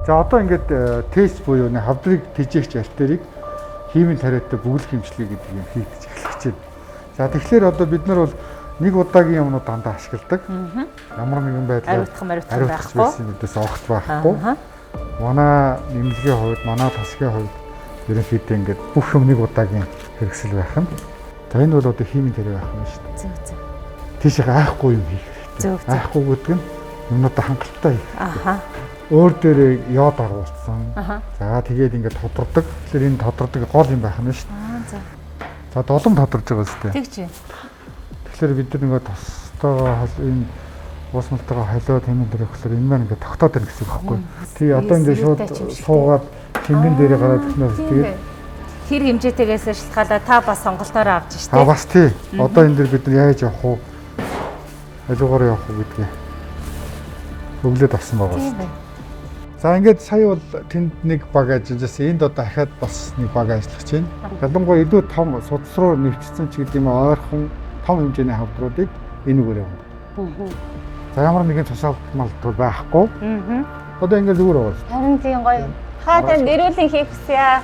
За, одоо ингээд тест буюу нэг хавдрыг тэжээгч артерийг химийн тариатай бөглөх эмчилгээ гэдэг юм хийгдэж эхлэх гэж байна. За, тэгэхээр одоо бид нар бол нэг удаагийн юмнууд дандаа ашигладаг. Ямар нэгэн байдлаар Ариутгах мариутгах ариутгах байхгүй. байсан мэдээс огт байхгүй. Манай нэмлэгийн хувьд, манай тасгийн хувьд ерөнхийдөө ингээд бүх юм нэг удаагийн хэрэгсэл байх нь. За, энэ бол одоо химийн тариа байх юм шүү дээ. Зөв зөв. Тийшээ айхгүй юм хийх хэрэгтэй. Зөв, зөв. Айхгүй гэдэг нь юмнуудаа хангалттай хийх. Өөр дээрээ йод агуулсан. За, тэгээд ингээд тодордог. Тэгэхээр энэ тодордог гол юм байх нь шүү дээ. Аа, зөв. За, долом тодорж байгаа үстэй. Тэгч. Тэгэхээр бид нар ингээд тостойгоо энэ уусмалтайгаа холиод хэмээн дээр өгөхлөөр энэ маань ингээд тогтоод байна гэсэн үг байхгүй. Тий, одоо ингээд шууд сэрүүтэй юм шиг. суугаад хэмбэн дээрээ гараад ирсэн. Тэгээд Хэр хэмжээтэйгээс шалтгаалаа та бас сонголтоороо авч штэ. А, бас тий. Одоо энэ дэр бид нар яаж явах уу? Алиугаар явах уу гэдгийг өглөөд авсан байгаа Тийм шүү. байна. За, ингээд сая бол тэнд нэг баг ажиллаж байсан. Энд одоо дахиад бас нэг баг ажиллах чинь. Ялангуяа илүү том судас руу нэвчсэн ч гэдэг юм уу, ойрхон том хэмжээний хавдруудыг энэ үгээр явна. За, ямар нэгэн тусаалдмал байхгүй. Одоо ингээд зүгээр байгаа шүү. Харин тийм гоё. Хаа тань дэрүүлэн хийх хүсье.